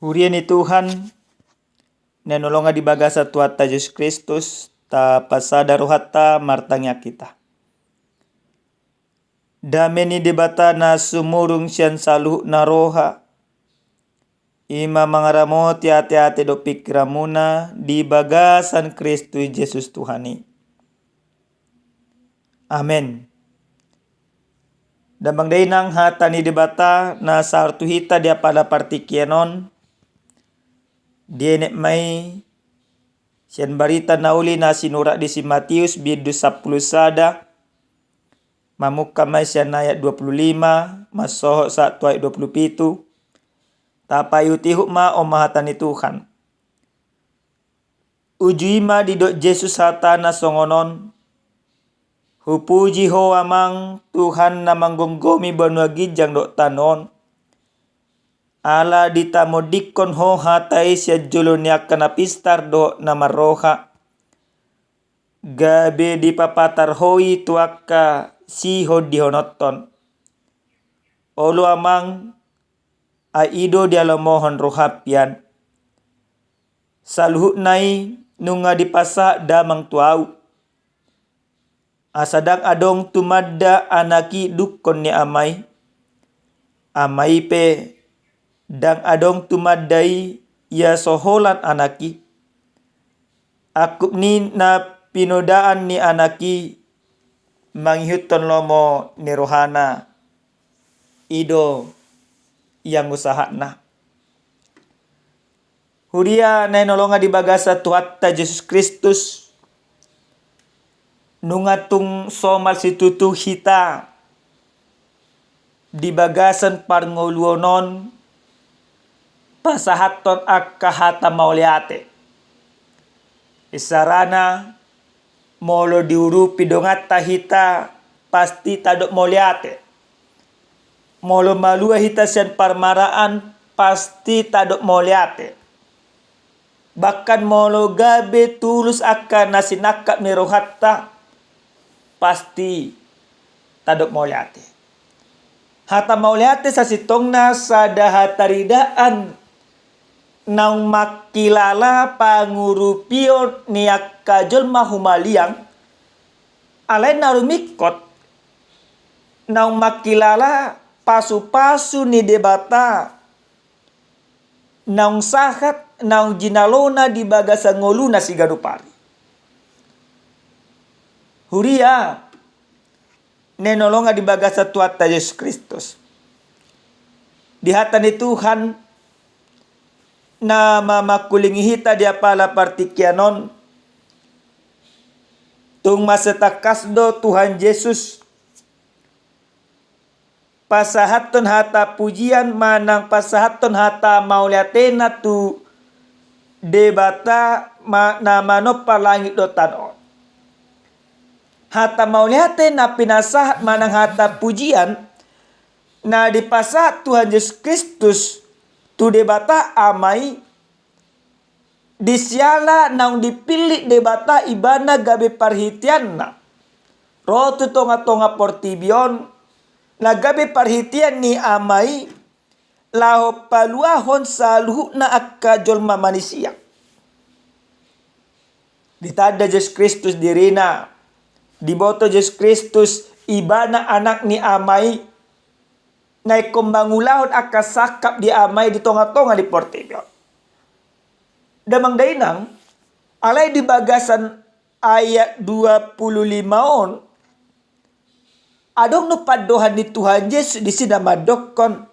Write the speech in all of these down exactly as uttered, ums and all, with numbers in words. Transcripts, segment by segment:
Huria ni Tuhan, na hinaholongan di bagasan Tuhanta Jesus Kristus, tapasada rohanta martangiang hita. Dame ni Debata na sumurung sian saluhutna roha, i ma mangaramoti ateate dohot pingkiranmuna di bagasan Kristus Jesus Tuhan i. Amen. Damang dainang, hata ni Debata na sahat tu hita di apala partingkian on, dienet ma i sian barita na uli na sinurat di si Matius bindu sampulu sada, mamungka ma i sian ayat dua pulu lima, mansohot sahat tu ayat dua pulu pitu. Tapaihutihut ma, on ma hata ni Tuhan. Uju i ma didok Jesus hata na songon on: Hupuji Ho Amang, Tuhan na manggomgomi banua ginjang dohot tano on, ala ditamondingkon Ho hata i sian jolo ni angka na pistar dohot na marroha, gabe dipapatar Ho i tu angka sihondihononton. Olo Amang, ai i do dialomohon roham hian. Saluhutna i nunga dipasahat Damang tu ahu. Asa ndang adong tumanda Anak i dungkon ni Ama i, Ama i pe ndang adong tumanda i, ia so holan Anak i. Angkup ni na pinodaan ni Anak i mangihuthon lomo ni rohana, i do iangusahatna. Huria na hinaholongan di bagasan Tuhanta Jesus Kristus, nunga tung somal situtu hita di bagasan parngoluon on pasahathon angka hata mauliate. Isarana, molo diurupi donganta hita, pasti tadok mauliate. Molo malua hita sian parmaraan, pasti tadok mauliate. Bahkan molo gabe tulus angka na sinangkap ni rohanta, pasti tadok mauliate. Hata mauliate sasintongna sada hataridaan naung mangkilala pangurupion ni angka jolma humaliang, alai na rumingkot naung mangkilala pasupasu ni Debata naung sahat, naung jinalona di bagasan ngoluna siganup ari. Huria na hinaholongan di bagasan Tuhanta Jesus Kristus, di hata ni Tuhan na mamangkulingi hita di apala partingkian on, tung mansai tangkas do Tuhan Jesus pasahathon hata pujian manang pasahathon hata mauliatena tu Debata ma-, na manompa langit dohot tano on. Hata mauliate na pinasahat manang hata pujian na dipasahat Tuhan Jesus Kristus tu Debata Ama i, di siala naung dipillit Debata Ibana gabe parhiteanna ro tu tongatonga portibi on, na gabe parhitean ni Ama i laho paluahon saluhutna angka jolma manisia. Ditanda Jesus Kristus dirina, diboto Jesus Kristus Ibana Anak ni Ama i, na ingkon mangulahon angka sangkap ni Ama i di tongatonga ni portibi on. Damang dainang, alai di bagasan ayat dua pulu lima on, adong do pandohan ni Tuhan Jesus disi na mandokkon: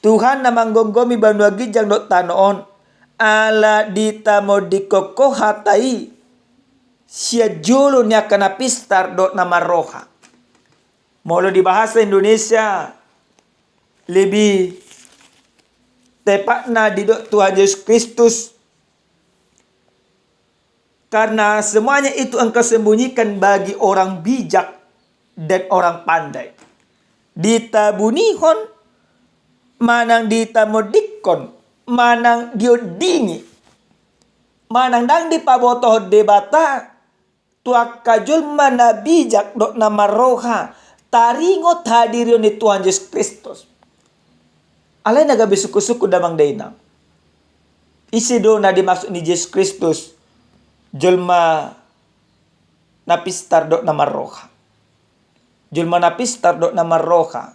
Tuhan na manggomgomi banua ginjang dohot tano on, ala ditamondingkon Ho hata i sian jolo ni angka na pistar dohot na marroha. Molo di bahasa Indonesia, lebih tepatna didok Tuhan Jesus Kristus, karena semuanya itu Engkau sembunyikan bagi orang bijak dan orang pandai. Ditabunihon manang ditamondingkon manang diondingi manang ndang dipabotohon Debata tu angka jolma na bijak dohot na marroha taringot hadirion ni Tuhan Jesus Kristus. Alai na gabe sungkun-sungkun damang dainang, ise do na dimaksud ni Jesus Kristus jolma na pistar dohot na marroha? Jolma na pistar dohot na marroha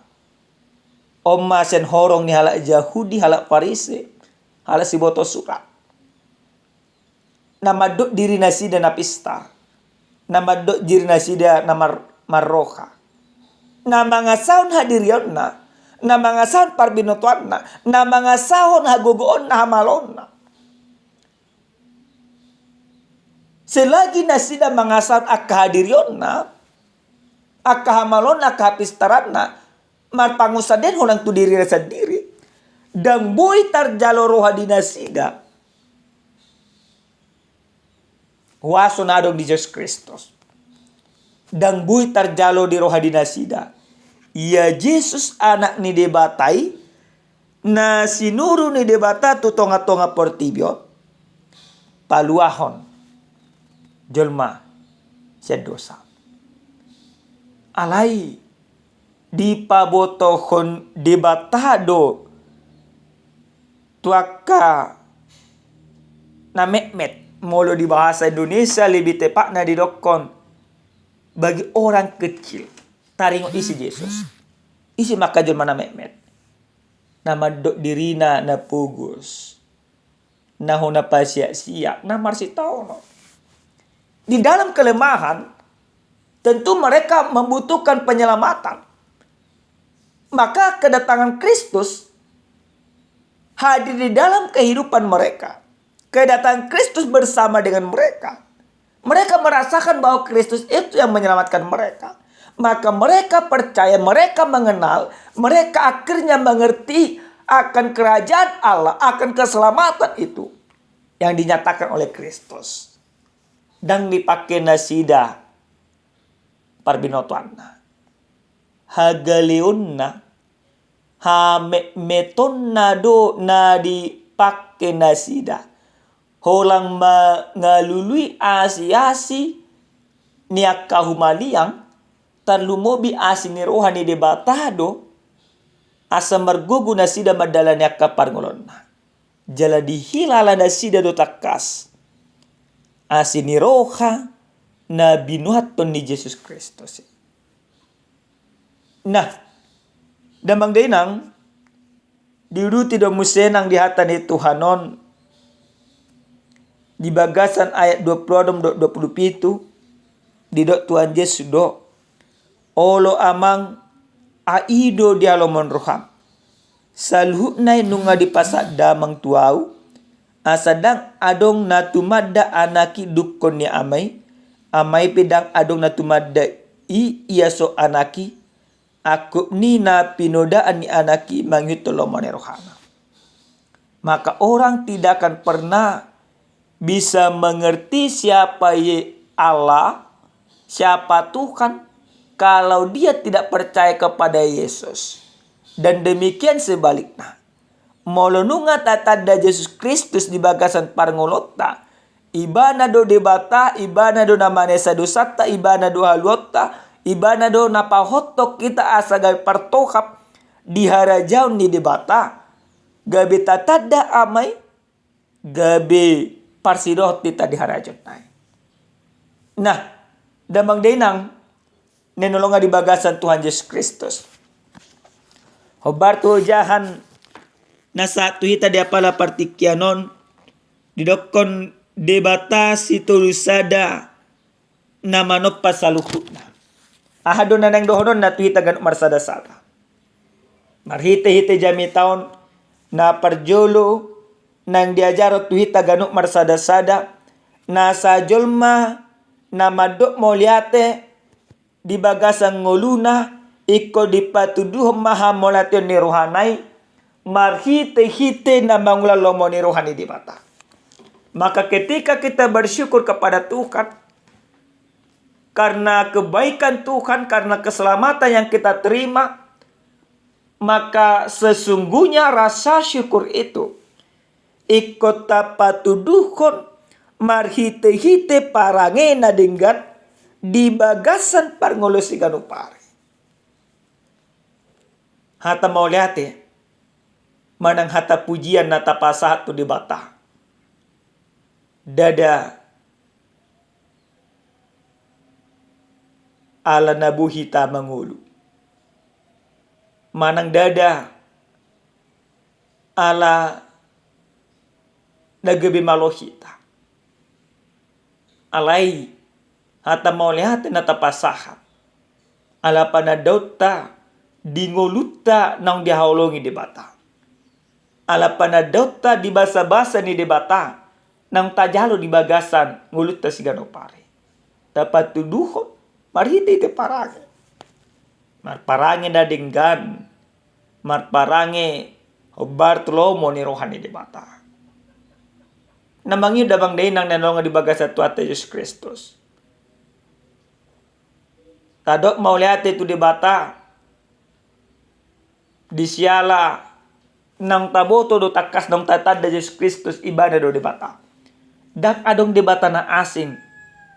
on ma sian horong ni halak Jahudi, halak Parise, halak siboto surat. Na mandok diri nasida na pistar, na mandok diri nasida na mar-, marroha, na mangasahon hadirionna, na mangasahon parbinotoanna, na mangasahon hagogoonna, hamaloonna. Selagi nasida mangasahon angka hadirionna, angka hamaloonna, angka hapistaranna, marpangunsandean holan tu dirina sandiri, ndang boi tarjalo roha di nasida huaso na adong di Jesus Kristus. Ndang boi tarjalo di roha di nasida ia Jesus Anak ni Debata i, na sinuru ni Debata tu tonga-tonga portibi on, paluahon jolma sian dosa. Alai dipabotohon Debata do tu angka na metmet, molo di bahasa Indonesia lebih tepatna didokkon bagi orang kecil. Taringot ise Jesus? Ise ma angka jolma na metmet? Na mandok dirina na pogos, na hona pasiak-siak, na marsitaonon. Di dalam kelemahan, tentu mereka membutuhkan penyelamatan. Maka kedatangan Kristus hadir di dalam kehidupan mereka. Kedatangan Kristus bersama dengan mereka. Mereka merasakan bahwa Kristus itu yang menyelamatkan mereka. Maka mereka percaya, mereka mengenal, mereka akhirnya mengerti akan kerajaan Allah, akan keselamatan itu yang dinyatakan oleh Kristus. Ndang dipangke nasida parbinotoanna. Hagaleonna, hametmetonna do na dipangke nasida. Holan mangalului asi-asi ni angka humaliang, tarlumobi asi ni roha ni Debata do, asa margogo nasida mandalani angka parngoluonna. Jala dihilala nasida do tangkas asi ni roha na binuathon ni Jesus Kristus i. Nah, damang dainang, diuduti do muse nang di hata ni Tuhan on, di bagasan ayat dua pulu onom dohot dua pulu pitu, didok Tuhan Jesus do, olo Amang, ai do di halomoan roham. Saluhutna i nunga dipasahat damang tu ahu, asa ndang adong na tumanda Anak i dungkon ni Ama i, Ama i pe ndang adong na tumanda i ia so Anak i, angkup ni na pinodaan ni Anak i mangihuthon lomo ni rohana. Maka orang tidak akan pernah bisa mengerti siapa Ye-, Allah, siapa Tuhan, kalau dia tidak percaya kepada Yesus. Dan demikian sebaliknya. Molo nunga tatanda Jesus Kristus di bagasan parngoluonta, Ibana do Debata, Ibana do na manesa dosanta, Ibana do haluaonta, Ibana do na pahothon hita asa gabe partohap di harajaon ni Debata, gabe tatanda Ama i, gabe parsidohot hita di harajaonna i. Nah, damang dainang, na hinaholongan di bagasan Tuhan Jesus Kristus. Hombar tu hojahan na sahat tu hita di apala partingkian on, didokkon Debata sitolu sada na manompa saluhutna. Aha do na naeng dohononna tu hita ganup marsada-sada? Marhite-hite jamita on, na parjolo naeng diajarhon tu hita ganup marsada-sada, na sai jolma na mandok mauliate di bagasan ngoluna, ingkon dipatuduhon ma hamauliateon ni rohana i, marhite-hite na mangula lomo ni roha ni Debata. Maka ketika kita bersyukur kepada Tuhan, karena kebaikan Tuhan, karena keselamatan yang kita terima, maka sesungguhnya rasa syukur itu ingkon tapatuduhon marhite-hite parange na denggan di bagasan parngoluon siganup ari. Hata mauliate manang hata pujian na tapasahat tu Debata. Ndada ala na boi hita mangolu, manang ndada ala na gabe malo hita. Alai hata mauliate na tapasahat ala panandaonta di ngolunta naung dihaholongi Debata. Ala panandaonta di basabasa ni Debata naung tajalo di bagasan ngolunta siganup ari. Tapatuduhon marhitehite parange. Marparange na denggan, marparange hombar tu lomo ni roha ni Debata. Na mangihut damang dainang na hinaholongan di bagasan Tuhanta Jesus Kristus. Tadok mauliate tu Debata, di siala naung taboto do tangkas naung tatanda Jesus Kristus, Ibana do Debata. Ndang adong Debata na asing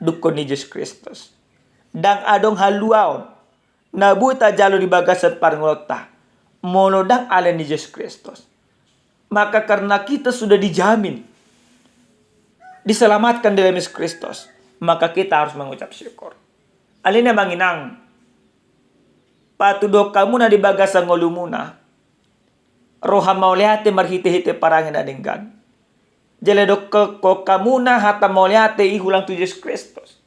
dungkon ni Jesus Kristus. Ndang adong haluaon na boi tajalo di bagasan parngoluonta molo ndang ala ni Jesus Kristus. Maka karena kita sudah dijamin, diselamatkan dalam Yesus Kristus, maka kita harus mengucap syukur. Alani i amang inang, patuduhon hamuna di bagasan ngolumuna roha mauliate marhitehite parange na denggan. Jala dohonon hamuna hata mauliate i hulang tu Jesus Kristus.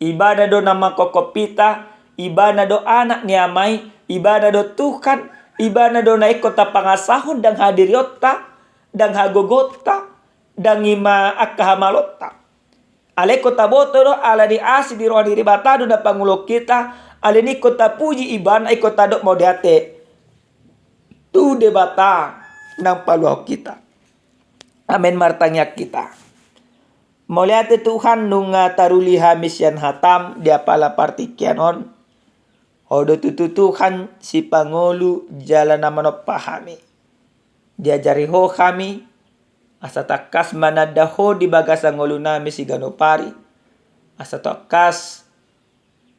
Ibana do na mangkophop hita, Ibana do Anak ni Ama i, Ibana do Tuhan, Ibana do na ingkon tapangasahon ndang hadirionta, ndang hagogoonta, ndang i ma angka hamaloonta. Alai ingkon taboto do, ala ni asi ni roha ni Debata do na pangulahon hita, alani i ingkon tapuji Ibana, ingkon tadok mauliate tu Debata naung paluahon hita. Amen. Martangiang hita. Mauliate Tuhan, nunga taruli hami sian hatam di apala partingkian on. Ho do tutu Tuhan, sipangolu jala na manompa hami. Diajari Ho hami, asa tangkas mananda Ho di bagasan ngolunami siganup ari, asa tangkas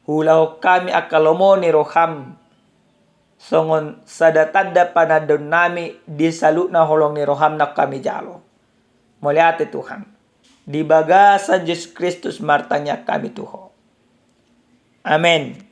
huulahon hami angka lomo ni roham, songon sada tanda panandaonnami di saluhutna holong ni roham naung hami jalo. Mauliate Tuhan. Di bagasan Jesus Kristus martangiang hami tu Ho. Amen.